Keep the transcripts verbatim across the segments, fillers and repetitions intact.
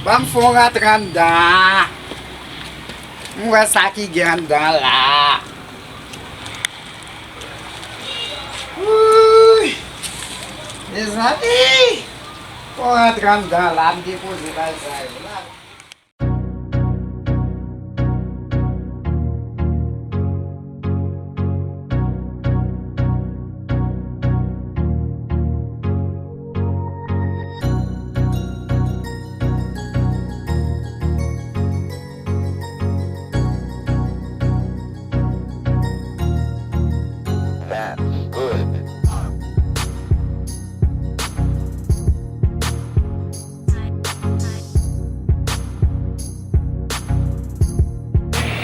Ban m fè yon rantre anndan an. M wè sa ki gen anndan la. Wouy! Mezanmi! Fè yon rantre anndan la, m depoze bagay sa yo la. That's good.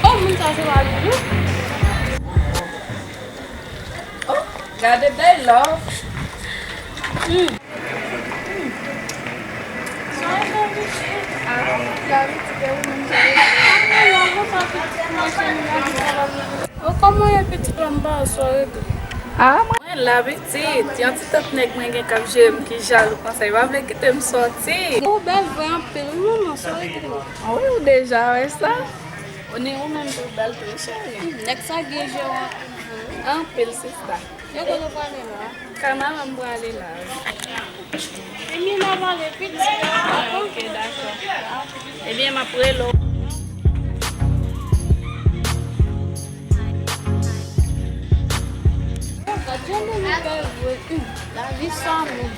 Oh, moun sa se Lalou wi. Oh, gade bèl love. Hmm. Hmm. Sa e bèl pitit. Ah, la pitit e ou menm sa e. Ah, non, non, sa pitit mwen se mwen ki travay. Oh, kòman ye pitit la, m pa wè sa regle. Ah, mwen. Mwen la pitit, yon ti tant nèg mwen gen k ap jere m ki jalou konsa, li pa vle kite m sòti. Ou bèl vre anpil, wi manman, sa regle. Ah wi, ou deja wè sa. Ou ni ou menm tou bèl tou, wi cheri. Nèg sa gen je anpil vre. Anpil, sista. Yo kote w prale la? Kay manman m prale la. Ebyen, n a pale pitit. Ah, ok, dakò. Ebyen, m ap rele w. Gad jan moun yo bèl vre, ui. Lavi sa moun.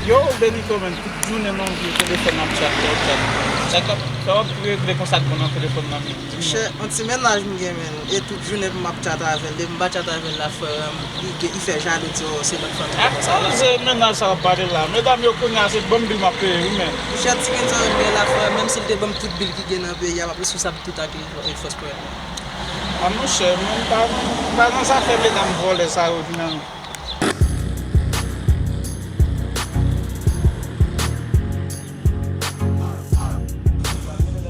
Yo, Benito, menm, tout jounen nan vye telefòn ap chat, ap chat. Sa k ap, sa w ap regle konsa k bon nan telefòn nan, menm? Di m non. Monchè, yon ti mennaj m gen, menm, e tout jounen pou m ap chat avè l. Depi m pa chat avè l la, frè m, li gen, li fè jalou, di, oh, se lòt fanm ki fè sa la. A koze mennaj sa w ap pale la? Medam yo kounye a, se banm bil m ap peye, wi, menm. Monchè, ti grenn sa m gen la, frè m, menm si l te ban m tout bil ki gen nan peyi a, m ap responsab tout ak fòs pwèt mwen. A monchè, mwen m pa, m pa nan zafè medam vòlè sa yo nan.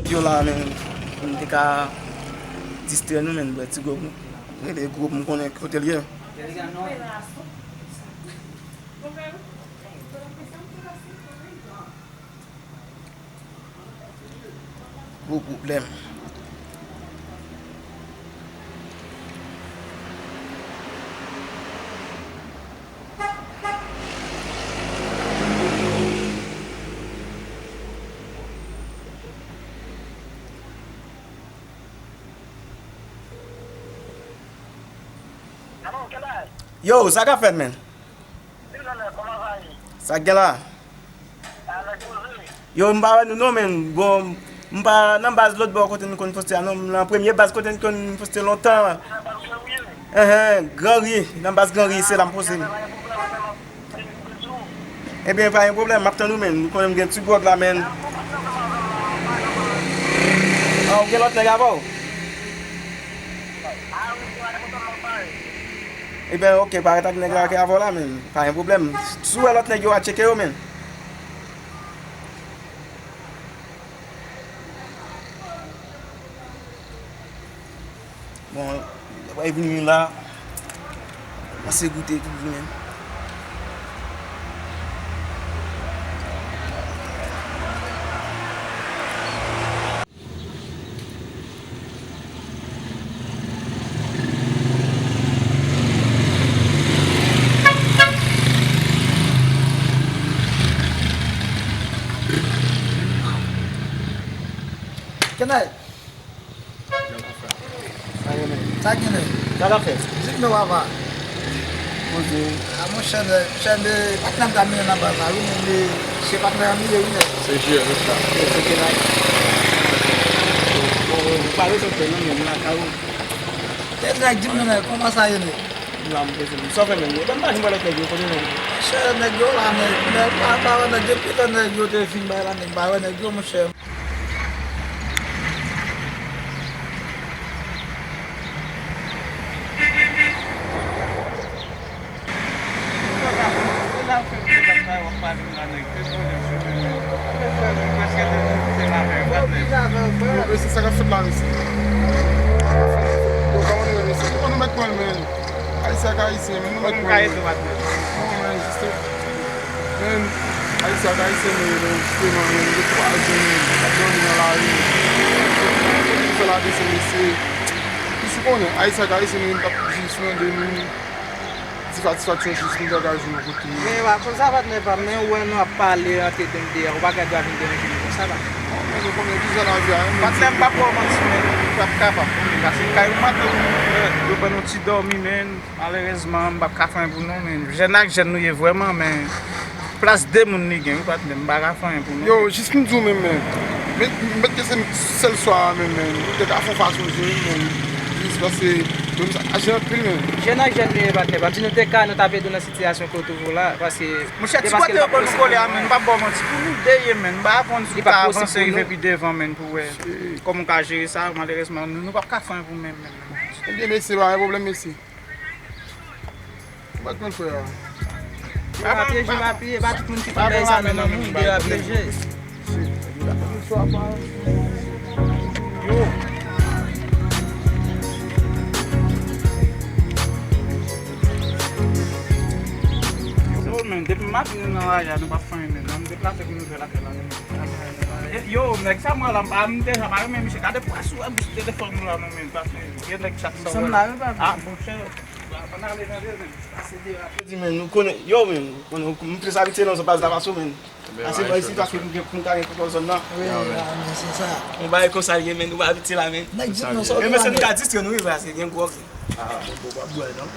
Yo la, men, m te ka distrè nou, men, bwè ti gwòg nou. Rele gwòg m konnen kote l ye. Gwo pwoblèm. Yo, sa k ap fèt, menn? Sa k gen la? Yo, m pa wè nou non, menn. Bon, m pa nan baz lòt bò kote nou konn poste a non. M nan premye baz kote n konn poste lontan. Enhen, Gran Ri, nan baz Gran Ri, se la m poste. Ebyen, pa gen pwoblèm, m ap tann ou, menn. Nou konnen m gen ti gwòg la, menn. Ah, ou gen lòt nèg avè w? Ebyen, oke, parèt ak nèg la ki avè w la, menn. Pa gen pwoblèm. Si w wè lòt nèg yo, w a tcheke yo, menn. Bon, lè w vini la, pase goute tou li menm. Kenèy. Sa gen, men? Sa gen, men? Sa k ap fèt? Di m non, papa. Poze. A, monchè, nèg, monchè, men, patnè m ta mennen nan baz la, wi, men, men, se patnè m li ye, wi, nèg. Se jire, se sa. Se Kenèy. Bon, bon, bon, pa rezolte, non, men, m lakay ou. Kenèy, di m non, nèg, kòman sa ye, nèg? La, m poze m. Sa w fè menm? Yo, ban m pa jwenn lòt nèg yo, kote nèg yo? Monchè, nèg yo la, nèg, nèg, pa, pa wè nèg, depi lè nèg yo te vin bay la, nèg, pa wè nèg yo, monchè. Yo, mesye, sa k ap fèt la, mesye? Yo, kòman nou ye, mesye? Kòman nou mèt pran l, men? Ayisyen ak Ayisyen, men nou mèt pran. Kòman w ka ede w, patnè? Mwen, men, jiste, men, Ayisyen ak Ayisyen, nou ye, men, jisteman, men, nou gen twa jou, men, n ap dòmi nan lari, men. Pou fè la de se mesye. Plis ou konnen, Ayisyen ak Ayisyen, nou menm k ap jis mande nou satisfaksyon jis nou ta ka jwenn yon kote. Men, pa konn sa, patnè pa m, men, ou wè nou ap pale ant nou deyò, ou pa gen dwa vin deranje nou konsa, patnè. Non, men, nou konnen kijan lavi a ye, men. Patnè, m p ap ba w manti, men, m p ap kapab, men, paske kay ou maten, ou, yo ban nou ti dòmi, men. Malerezman, m p ap ka fè anyen pou nou, men jèn ak jèn nou ye vrèman, men plas de moun li gen, wi, patnè, m pa ka fè anyen pou nou. Yo, jis m di w menm, men, men, m mèt gen se sèl swa a menm, men, ou te ka fè w fason jwe, men, jis paske, menm sa, aje anpil, men. Jèn ak jèn nou ye, patnè, pa m di nou te ka, nou t ap ede w nan sitiyasyon ke w twouve w la, paske. Monchè, ti kote yo ban nou kole a, men, m p ap ba w manti, pou nou de ye, men, m pa konn si w ka avanse, rive pi devan, men, pou wè kòman w ka jere sa, malerezman, nou, nou p ap ka fè anyen pou menm, men. Ebyen, mesye, pa gen pwoblèm, mesye. Ou pa t konn frè a. Pa pyeje, pa pyeje, pa tout moun ki konn bay sa nan men moun, de a pyeje. Yo. Yo, men, depi maten nou nan lari a, nou pa fè anyen, men. Nan deplase pou nou fè lakay la, men. E, yo, nèg sa, mwen la, m pa, m deja pa renmen misye. Gade pwa sou wè bouch telefòn nou la, non, men, paske gen nèg chat sa wè. Sanm la, yo pa. Ah, monchè. Yo di, men, nou konnen, yo, men, nou konnen, m plis abitye nan zòn Baz la pase w, men. Pase bò isi, paske m gen, m ta gen kontwòl zòn nan. Wi, a, men se sa. Yon bagay konsa l ye, men, nou pa abitye la, men. Nèg di nou sa. E, men, se nou ka distrè nou, wi, paske gen gwòg. Ah, bon, bon, w ap bwè, non?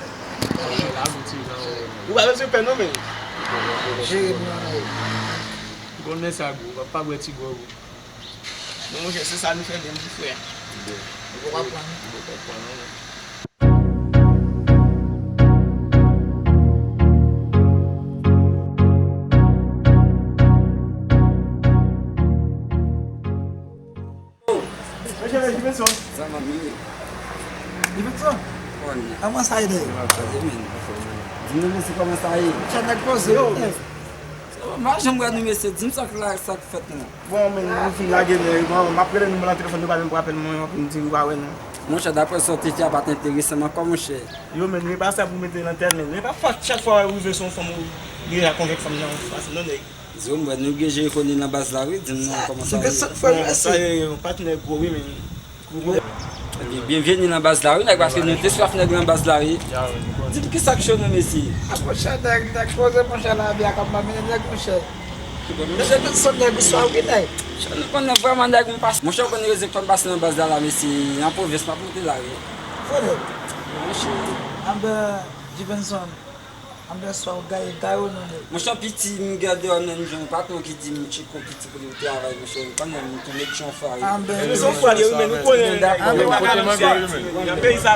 Ou pa bezwen pè, non, men. Jere nou, men. Konnen sa, gwo, w ap pa bwè ti gwòg ou. Bon, monchè, se sa nou fè menm pou frè. Bon. Ou konprann? Bon, konprann, non, men. Monchè, Jivenson. Sa mami ye. Jivenson? Kòman sa ye, dayè? Di nou, mesye, kòman sa ye? Chan nèg poze, yo, men. M pa janm wè nou, mesye. Di m sa k la, sa k fèt, non. Bon, men, nou fin lage nèg, m ap rele nou nan telefòn, nou pa menm pran apèl mwen, epi m di nou pa wè nou. Monchè, daprè sa w te fè a pa t enteresan ankò, monchè. Yo, men, nou e pa sa pou mete nan tèt, men. Nou e pa fòt chak fwa ou rive sou yon fanm ou deja konvèk fanm nan, ou pase nan nèg. Di w, m wè nou gen jere koni nan baz la, wi, di m non, kòman sa ye? Bon, sa ye, yon patnè gwo, wi, men. Ebyen, byenveni nan baz la, wi, nèg, paske nou te swaf nèg nan baz la, wi. Di m kisa k cho nou, mesye? Ah, monchè, nèg, nèg poze, monchè, lavi a k ap malmennen nèg, monchè. Mesye, tout sòt nèg ou swa, wi, nèg. Monchè, nou konnen vrèman nèg m pase. Monchè, ou konnen rezon k fè m pase nan baz la, la, mesye, an pwovens, m ap monte la, wi. Frè. Monchè. Anben, Jivenson. Anben, swa ou gaye gaye w, non, nèg. Monchè, piti, m gade w, menm jan patwon ki di m tcheko piti pou li travay, monchè, ou konnen m tou met yon fwa, wi. Anben, se yon fwa, wi, men nou konnen, anben, nou pa ka nan peyi sa.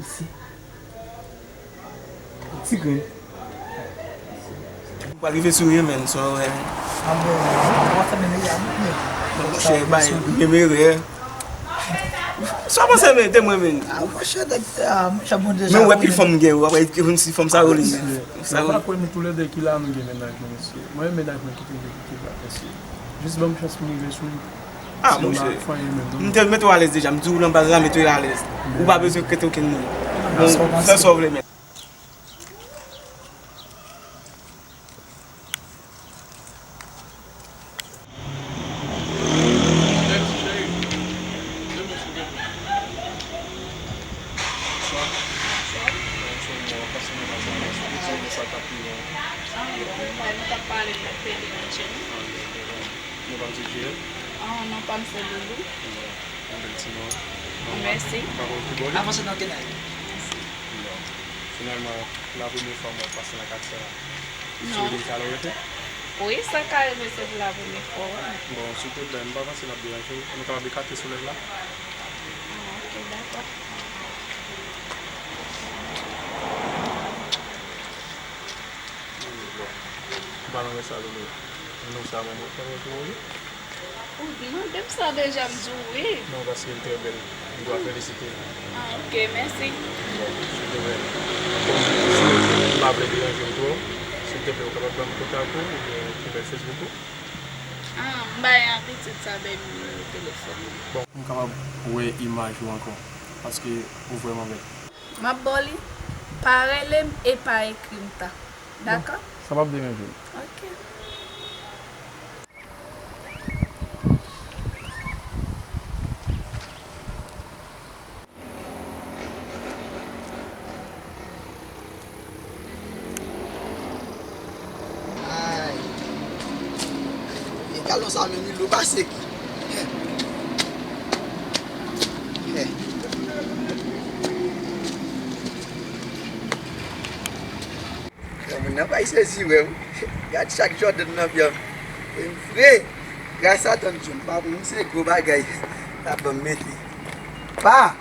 Isi. Ti grenn. Ou pa rive sou yon menm, sa w wè. Anben, w ap fè menm erè a, men. Monchè, bay, menm erè. Sa w panse, men, de mwen, men? Ah, monchè, nèg, ah, monchè, bon, deja, men w wè pil fanm gen, w ap wè yon ti fanm sa yo li. Sa yo. Mwen pa kwè nou toulède ki la, nou gen mennaj nou, mesye. Mwen, mennaj mwen ki te vle kite la, mesye. Jis ban m chans pou m rive sou li. Ah, monchè. M te mete w alèz deja. M di w nan baz la, mete w alèz. Ou pa bezwen enkyete okenn moun. Bon, fè sa w vle, men. Non pa m se J L. Ah, non pa m se Loulou. Yon bèl ti non. Mèsi. Avanse nan kenay. Mèsi. Bon. Finalman, la premye fwa mwen pase nan katye a. Non. Si w di m sa lè w rete? Wi, sa ka rive se pou la premye fwa, wi. Bon, si w te bèl, m pa panse n ap deranje w. Nou kapab ekate solèy la. Ah, ok, dakò. Bon. Ou pa Mwen sa, Loulou. Non, sa, mwen, mwen konnen pou ou, wi. Ou mande m sa deja, m di w wi. Non, paske l trè bèl. M dwa felisite l. Ah, ok, mèsi. Bon, silteplè, si w pa vle deranje w twò, silteplè, ou kapab ban m kontak ou oubyen nimero Facebook ou? Ah, m bay a pitit sa, bay m nimewo telefòn ou. Bon, m kapab wè imaj ou ankò, paske ou vrèman bèl. M ap ba w li, pa rele m e pa ekri m ta. Dakò? Sa p ap deranje m. Ok. Ay. E galon sa menm li dlo pase ki. Yon moun nan bay sezi wè wi. Gad chak Jordan nan pye m. E m vre. Gras a Don John, pa pou m se gwo bagay. Sa ban m mete. Pa!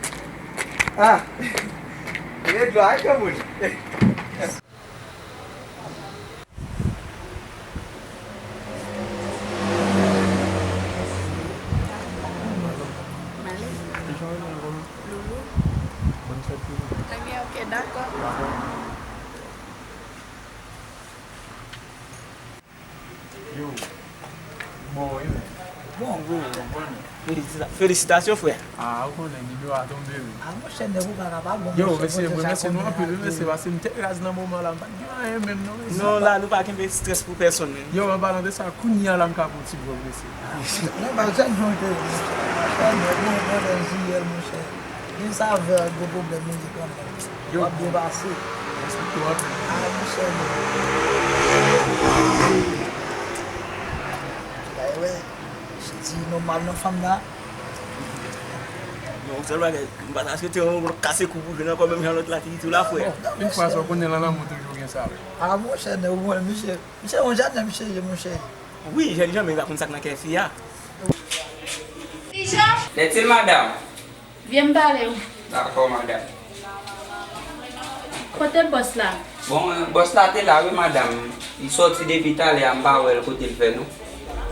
Ah! Mete dlo a granmoun. Male. Loulou. Ebyen, ok, dakò. Yo, bon, wi, men. Bon. Wi, wi, bon, men. Felisita-, felisitasyon, frè. Ah, ou konnen, nimewo a tonbe, wi. Ah, monchè, nèg ou pa ka pa bon, yo, monchè, mesye, mesye, nou anpil, wi, mesye, paske m te raz nan moman la, m pa t gen anyen menm, non, mesye. Non, la, nou pa kenbe estrès pou pèsonn, men. Yo, an palan de sa, kounye a la, m ka pran ti vlòg, mesye. Non, pa jan nou te, monchè, nèg ou nan jiyèl, monchè. Gen savè ak gwo pwoblèm nou ye kanmenm. Yo. W ap byen pase. Respekte w anpil. Ah, monchè, non. Bay wè, se ti nòmal nan fanm nan. Non, sèl bagay, m pa ta swete yon lòt kase kou pou jwenn ankò menm jan lòt la te di tou la, frè. Bon, yon fwa sa w konnen lan lanmou toujou gen sa, wi. Ah, monchè, non, ou konnen, misye, misye yon jèn, misye ye, monchè. Wi, jèn jan, men li pa konn sa k nan kè fi a. Lèt sil, madanm. Vye m pale w. Dakò, madanm. Kote bòs la? Bon, bòs la te la, wi, madanm. Li sòti depi talè a, m pa wè l kote l fè, non.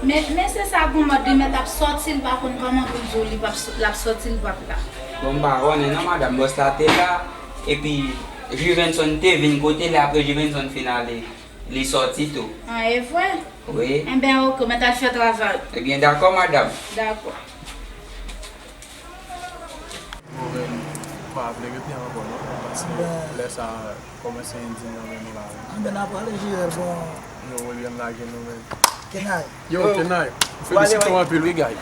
Men, men se sa, gon mòd li mèt ap sòti, li pa konn kòman pou l di w li p ap s-, l ap sòti, li p ap la. Bon, m pa konnen, non, madanm. Bòs la te la, epi Juvenson te vin kote l, apre Juvenson fin ale, li sòti tou. Ah, e vre? Wi. Enben, ok, mèt al fè travay. Ebyen, dakò, madanm. Dakò. Bon, men, m pa vle rete ankò, non, paske lè sa a kòmanse endim nan men nou la, wi. Anben, n a prale jere l, bon. Yo, William lage nou, men. Kenay. Yo, Kenay. M felisite w anpil, wi, guy.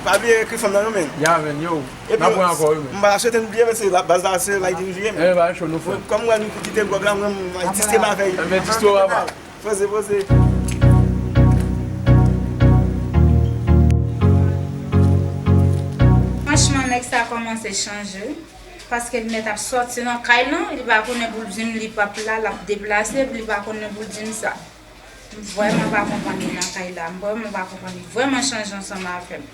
Pa bliye ekri fanm nan, non, men. Ya, men, yo. N ap wè ankò, wi, men. M pa swete n bliye, men se la, baz la, se la, li te vin jere, men. Enben, pa cho, nou fè. Kòm mwen, nou kite gwòg la, mwen, m diske m avè l. Enben, diske w, papa. Poze, poze. Franchman, nèg sa kòmanse chanje, paske li mèt ap sòti nan kay lan, li pa konnen pou l di m li p ap la, l ap deplase, epi li pa konnen pou l di m sa. M vrèman pa konprann li nan kay la, m vrèman pa konprann li, vrèman chanje ansanm avè m.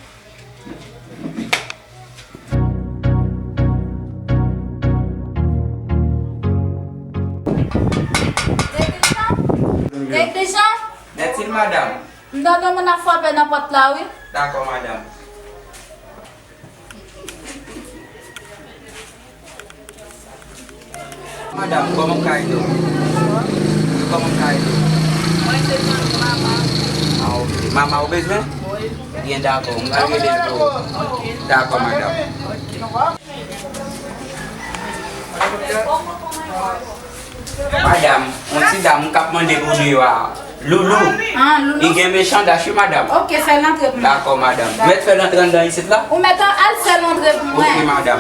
Neglijan? Neglijan? Nètil, madanm. M tande moun ap frape nan pòt la, wi. Dakò, madanm. Madanm, kòman m ka ede w? Kòman m ka ede w? Mwen se mama. Ah, ok. Mama ou bezwen? Wi. Byen, dakò. M pral rele l pou ou. Dakò, madanm. Madanm, yon ti dam k ap mande pou deyò a. Loulou. Ah, Loulou. Li gen mechan dach, wi, madanm. Ok, fè l antre pou mwen. Dakò, madanm. Mèt fè l antre anndan isit la? Ou mèt al fè l antre pou mwen. Ok, madanm.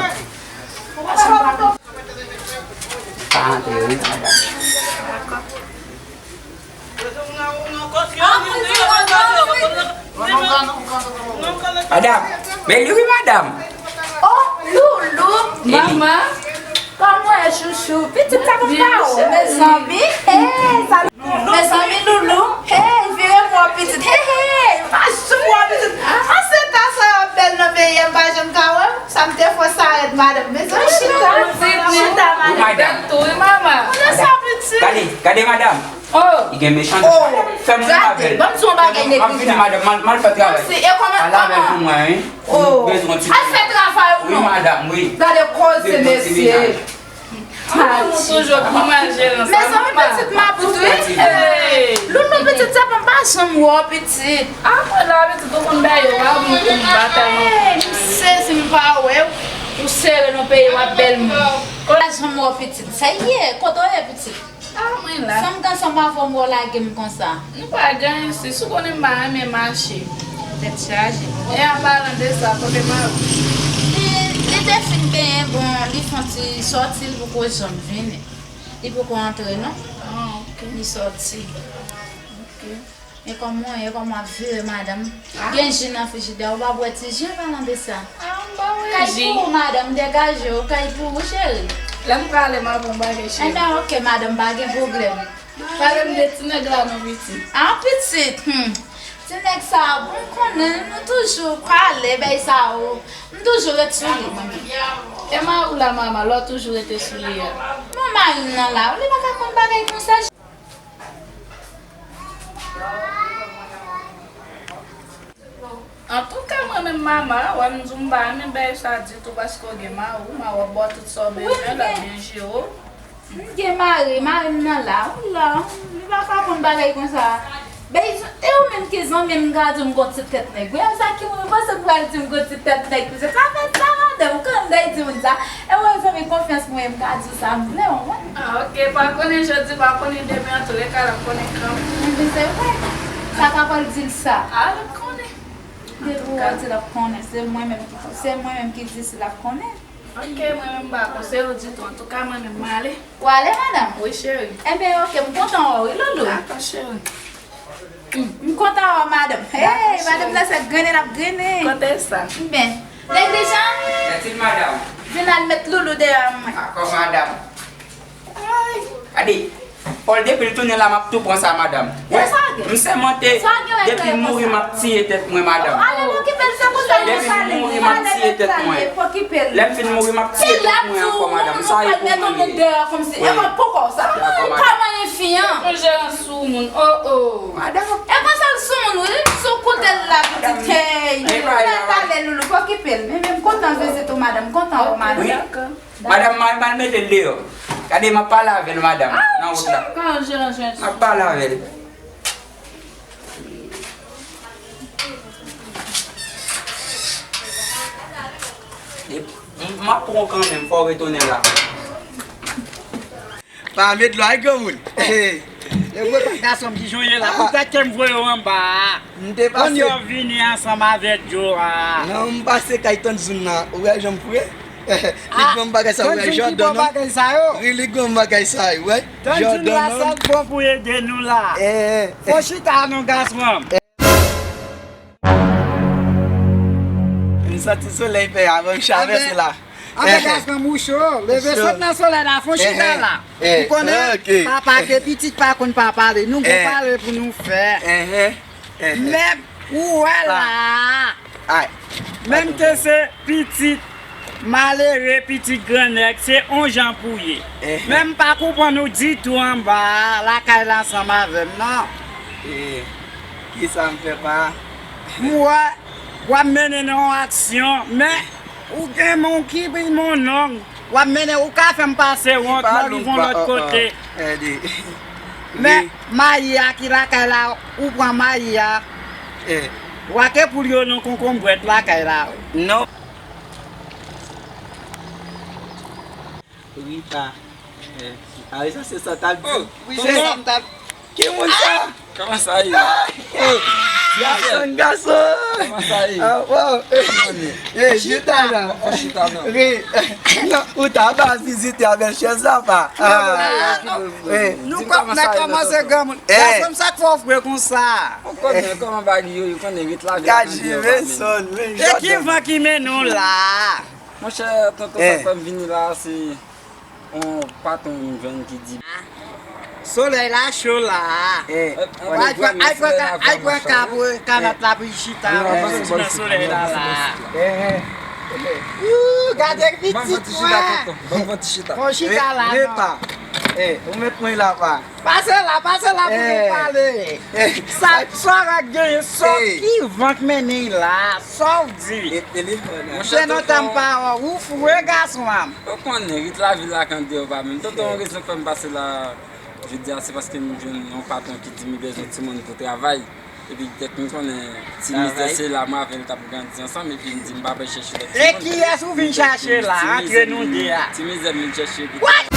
Pa antre, wi, madanm. Madanm, men li wi, madanm. Oh, Loulou, manman, kòman w ye, chouchou? Pitit sa pou pa ou, mezanmi. Hey, sa Mezanmi, Loulou, hey, vire pou w pitit. Hey, hey, pa janm wè pitit. An se ta sa y ap bèl nan peyi a, m pa janm ka wè. Sa m te fè sa rèd, madanm. Mezanmi, chita. Chita, madanm. Wi, madanm. Gade sa, pitit. Gade, gade, madanm. Oh! Li gen mechan. Oh! Fè m ri avè l. Ban m di yon bagay, Negri. M ap vini, madanm, m al, m al fè travay. Pale avè l pou mwen, wi. Oh! M bezwen ti. Al fè travay ou non. Wi, madanm, wi. Gade koze, mesye. Mezanmi, pitit mabout, wi. Loulou, pitit, sa pa, m pa janm wè w, pitit. A, mwen la, pitit, ou konn bagay yo pa bon pou m pa tèlman. Hey, m sezi, m pa wè w. Ou sere nan peyi w ap bèl moun. M pa janm wè w, pitit. Sa ye, kote w ye, pitit? A, mwen la. San m ganson pa fò m wè w lage m konsa. Nou pa gen anyen isi, si w konnen m pa renmen mache. Tèt chaje. E an palan de sa, kote mari w? Li, li te fin benyen, bon, li fè yon ti sòti, li poko janm vini. Li poko antre, non. Ah, ok. Li sòti. Ok. E kòman w ye, kòman w ap viv, madanm? Ah. Gen ji nan frijidè, ou pa bwè ti ji an palan de sa? Ah, m pa bwè ji. Kay pou ou, madanm, degaje w, kay pou ou, cheri. Lè m prale, m ap yon bagay, cheri. Enben, ok, madanm, pa gen pwoblèm. Pale m de ti nèg la non, pitit. Ah, pitit, hmm. Ti nèg sa, bon, m konnen, nou toujou pale, bay sa yo. M toujou ret sou li. E mari w la, mama, lè w toujou rete sou li a? Bon, mari m nan la, li pa ka konn bagay konsa. Antouka, mwen menm, mama, wè m di w m pa renmen bagay sa ditou, paske w gen mari w, mari w ap ba w tout sa w bezwen, l ap byen jere w. M gen mari, mari m nan la, ou la, li pa ka konn bagay konsa. Bèy, e ou menm ki zanmi m, m ka di w m gon ti tèt nèg. Wi, sa ki moun, ou panse m pral di m gon ti tèt nèg, pitit? Sa fè sa, madanm, ou konn bagay di moun sa. E ou zanmi konfyans mwen, m ka di w sa m vle, ou konn. Ah, ok, pa konnen jodi, pa konnen demen, antouleka, l ap konnen kanmenm. Enben, se vre. Sa ka pral di l sa. Ah, l ap konnen. Depi w wè di l ap konnen, se mwen menm ki, se mwen menm ki di si l ap konnen. Ok, mwen menm m pa konseye w ditou. Antouka, mwen menm m ale. Ou ale, madanm? Wi, cheri. Enben, ok, m kontan wè w, wi, Loulou. Dakò, cheri. M kontan wè w, madanm. Hey, madanm nan se grennen l ap grennen. Kote sa? Enben, Neglijan, vin al met Loulou deyò a mwen. Dakò, madanm. Gade, Pòl, depi l tounen la, m ap tou pran sa, madanm. Wè, m sèmante, depi l mouri, m ap tiye tèt mwen, madanm. Depi l mouri, m ap tiye tèt mwen. Lè m fin mouri, m ap tiye tèt mwen ankò, madanm. Sa yo pou mwen ye. Dakò, madanm. Yon jeran soumoun, oh, oh. Madanm. E konsa l soumoun, wi. Sou kote l la, pitit, hey. Pale, Loulou, pa okipe l. Men, men, m kontan vizit ou, madanm. M kontan wè w, madanm. Wi. Madanm, m al, m al mete l deyò. Gade, m ap pale avè l, madanm, nan wout la. M ap pale avè l. E, m, m ap pran w kanmenm, fò w retounen la. Pa met dlo a, granmoun. E gwo tèt gason m ki jwenn la, poutèt ke m voye w anba a. M te pase. Kounye a w vini ansanm avèk Djo a. Non, m pase kay Tante Zoun nan. Ou wè jan m foure? Li granm bagay sa, ou wè Jordan, non? Wi, li granm bagay sa, ou wè Jordan, non? Tante Zoun la, sa k bon pou ede nou la. Fò chita non, gason m. M santi solèy fè avan m chavèse la. Anben, gason m, ou cho. Leve, sot nan solèy la, fon chita la. Ou konnen, papa ke pitit pa konn papa li. Nou gon pale pou nou fè. Men, ou wè la. Menm ke se pitit malere, pitit grannèg, se on jan pou ye. Men m pa konprann ou ditou anba a, lakay la ansanm avè m, non. Kisa m fè pa? M wè, w ap mennen nan yon aksyon, men ou gen men w ki pi mon nonm. W ap mennen, ou ka fè m pase wont, m al rive yon lòt kote. Men mayi a ki lakay la, ou pran mayi a. W ake poul yo nan konkonbrèt lakay la, wi. Non. Rita. A wi, sa se sa t ap di. Wi, se sa m t ap. Ki moun sa? Kòman sa ye? Gason, gason. Kòman sa ye? Ah, wow. Chita la. Chita non. Non, ou ta ba vizite a bèl chèz la pa. Nou kòp nèg kòmanse granmoun. Gason, sa k fè w fre konsa? Ou konnen kòman bagay yo, ou konnen ret la. Gad Jimeson, men. E ki van ki mennen w la? Monchè, tonton, sa k fè m vini la, se yon patwon m jwenn ki di. Solèy la cho la. Ay pran, ay pran, ay pran ka pou kanòt la pou l chita. Ou soti nan solèy la la. Ooh, gade pitit mwen. Bon chita la non. Ey, ou met mwen la pa. Pase la, pase la pou nou pale. Sa, sa w genyen, sa ki van k mennen la, sa w di. Monchè, non, tanm pa ou fou, wi, gason an. Ou konnen, rit lavil la k andeyò pa menm. Tonton, yon rezon k fè m pase la jodi a, se paske m jwenn yon patwon ki di m li bezwen timoun pou travay. Epi dèk m konnen ti mizè se la, mwen avè l t ap grandi ansanm, epi m di m pa pral chèche lòt timoun. E kiyès ou vin chache la, antre nou de a? Ti mizè m vin chèche.